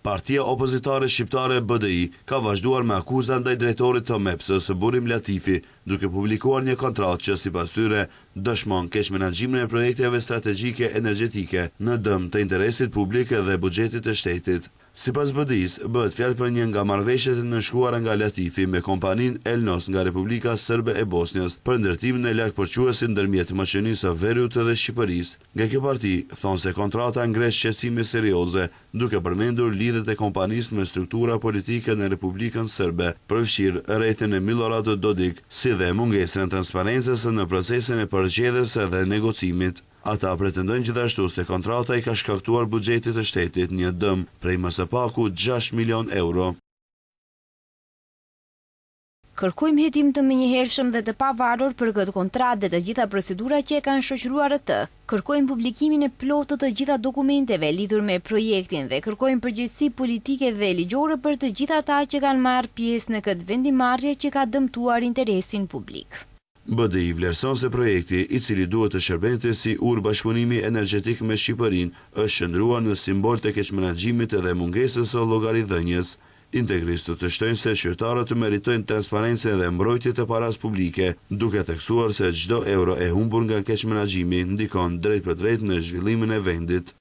Partia opozitare shqiptare BDI ka vazhduar me akuza ndaj drejtorit të MEPS-së, Burim Latifi, duke publikuar një kontratë që, sipas tyre, dëshmon keqmenaxhimin e projekteve strategjike energjetike në dëm të interesit publik dhe buxhetit të shtetit. Sipas BDI-së, bëhet fjalë për një nga marrëveshjet e nënshkruara nga Latifi me kompaninë Elnos nga Republika Sërbe e Bosnjës për ndërtimin e largpërçuesit ndërmjet Maqedonisë së Veriut dhe Shqipërisë. Nga kjo parti, thonë se kontrata ngre shqetësime serioze, duke përmendur lidhjet e kompanisë me struktura politike në Republikën Sërbe, përfshirë rrethin e Millorad Dodik, si dhe mungesën e transparencës në procesin e përzgjedhjes dhe negocimit. Ata pretendojnë gjithashtu se kontrata i ka shkaktuar buxhetit të shtetit një dëm prej më së paku 6 milionë euro. Kërkojmë hetim të menjëhershëm dhe të pavarur për këtë kontratë dhe të gjitha procedurat që e kanë shoqëruar atë. Kërkojmë publikimin e plotë të të gjitha dokumenteve lidhur me projektin dhe kërkojmë përgjegjësi politike dhe ligjore për të gjithë ata që kanë marrë pjesë në këtë vendimarrje që ka dëmtuar interesin publik. BDI vlerëson se projekti, i cili duhet të shërbente si urë bashkëpunimi energjetik me Shqipërinë, është shndërruar në simbol të keqmenaxhimit dhe mungesës së llogaridhënies. Integristët të shtojnë se qytetarët meritojnë transparencë dhe mbrojtje të parasë publike, duke theksuar se çdo euro e humbur nga keqmenaxhimi ndikon drejtpërdrejt në zhvillimin e vendit.